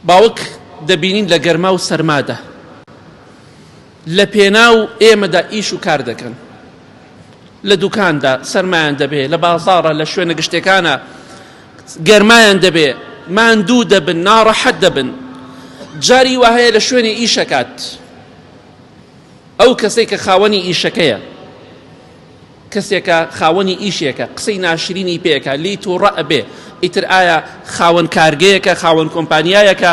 باوک دەبینین لە گەرما و سەرمادا لە پێناو ئێمەدا ئیش و کار دەکەن لە دوکاندا سەرمایان دەبێ لە بازاڕە لە شوێنە گشتەکانە گەرمایان دەبێ ماندوو دەبن ناڕەحەت دەبن جاری وا هەیە لە شوێنی ئیشەکات ئەو کەسێک کە خاوەنی ئیشەکەیە کەسێکە خاوەنی ئیشێکە قسەی ناشرینی پێکا لێی توڕە ئەبێ ئیتر ئایا خاوەن کارگەیەکە خاوەن کۆمپانیایەکە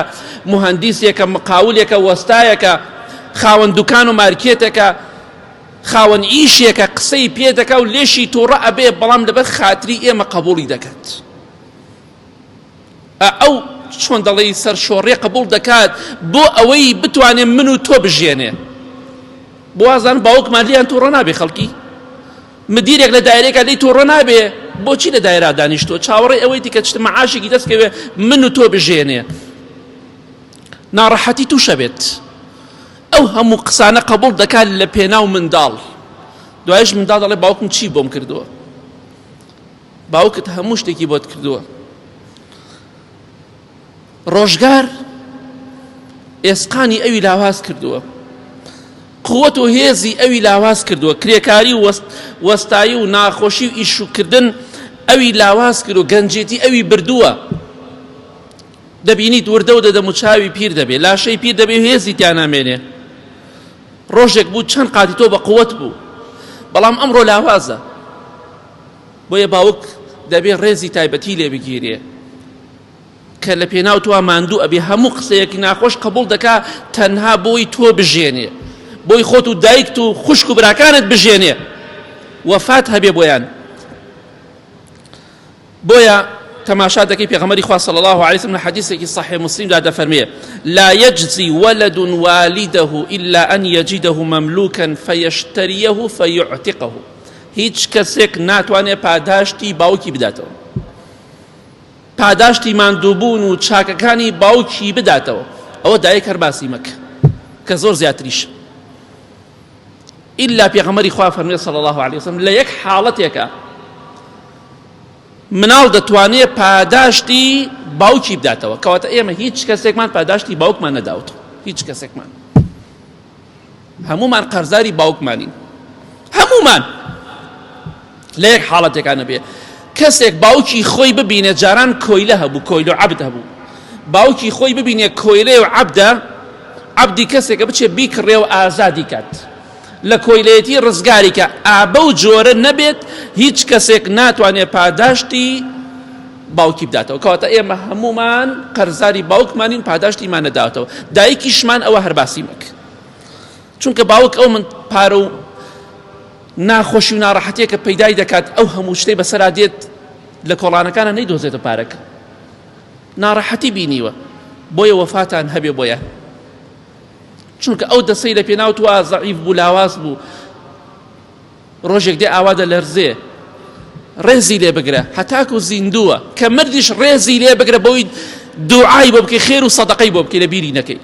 موهەندیسێکە مقاولێکە وەستایەکە خاوەن دوکان و مارکێتێکە خاوەن ئیشێکە قسەی پێ دەکا و لێشی توڕە ئەبێ بەڵام لەبەر خاتری ئێمە قبوڵی دەکات ئەو چۆن دەڵێی سەرشۆڕیە قبوڵ دەکات بۆ ئەوەی بتوانێ من و تۆ بژێنێ بوازان باوکمان لیان تووڕە نابێ خەڵکی مدیرێک لە دایرێکا لی تووڕە نابێ بۆچی لە دایرا دانیشتووە چاوەڕێ ئەوەی دیکە چ معاشێکی دەستکەوێ من و تۆ بژێنێ ناڕەحەتی تووشە بێت ئەو هەموو قسانە قبول دەکات لە پێناو منداڵ دوایش منداڵ دەڵێ باوکم چی بۆم کردووە باوکت هەموو شتێکی بۆت کردووە ڕۆژگار ئێسقانی ئەوی لاواز کردووە قوت و هێزی ئەوی لاواز کردووە کرێکاری و وەستایی و ناخۆشی و ئیشوکردن ئەوی لاواز کرد و گەنجێتی ئەوی بردووە دەبینیت وردە و دەدەم و چاوی پیر دەبێ لاشەی پیر دەبێ هێزی تیا نامێنێ ڕۆژێک بوو چەند قاتی تۆ بە قوت بوو بەڵام ئەمڕۆ لاوازە بۆیە باوک دەبێ ڕێزی تایبەتی لێ بگیرێ کە لە پێناو تۆ ماندوو ئەبێ هەموو قسەیەکی ناخۆش قبول دەکا تەنها بۆی تۆ بژێنێ بۆی خۆت و دایکت و خوشک و براکانت بژێنێ وەفات هەبێ بۆیان بۆیە تەماشا دەکەی پێغەمبەری خوا صلی الله علیه وسلم لە حەدیثێکی صحیح مسلمدا دەفەرمێ لا يجزي ولد والده إلا أن يجده مملوكا فيشتريه فيعتقه هیچ کەسێک ناتوانێت پاداشتی باوکی بداتەوە پاداشتی ماندووبوون و چاکەکانی باوکی بداتەوە ئەوە دایک هەر باسی مەکە کە زۆر زیاتریش ئیلا پێغەمبەری خوا فەرمووی صلی الله علیه وسلم لە یەک حاڵەتێکە مناڵ دەتوانێت پاداشتی باوکی بداتەوە کەواتە ئێمە هیچ کەسێکمان پاداشتی باوکمان نەداوتەوە هیچ کەسێکمان هەمومان قەرزاری باوکمانین هەمومان لە یەک حاڵەتێکان نەبێ کەسێک باوکی خۆی ببینێ جاران کۆیلە هەبوو کۆیل و عەبد هەبوو باوکی خۆی ببینێ کۆیلەی و عەبدە عەبدی کەسێکە بچێ بیکڕێ و ئازادی کات لە کۆیلەیەتی ڕزگاری کە ئابە و جۆرە نەبێت هیچ کەسێک ناتوانێت پاداشتی باوکی بداتەوە کەواتە ئێمە هەمومان قەرزاری باوکمانین پاداشتیمان نەداوەتەوە دایکیشمان ئەوە هەر باسی مەک چونکە باوک ئەو من پارە و ناخۆشی و ناڕەحەتیەکە پەیدای دەکات ئەو هەموو شتەی بەسەرا دێت لە کۆڵانەکانە نەیدۆزێتە پارەکە ناڕەحەتی بینیوە بۆیە وەفاتان هەبێ بۆیان چونکە ئەو دەسەی لە پێناو توا زەعیف بوو لاواز بوو ڕۆژێک دێ ئاوا دەلەرزێ ڕێزی لێ بگرە هەتاکو زیندووە کە مردیش ڕێزی لێ بگرە بۆی دوعای بۆ بکەی خێر و سەدەقەی بۆ بکەی لە بیری نەکەی.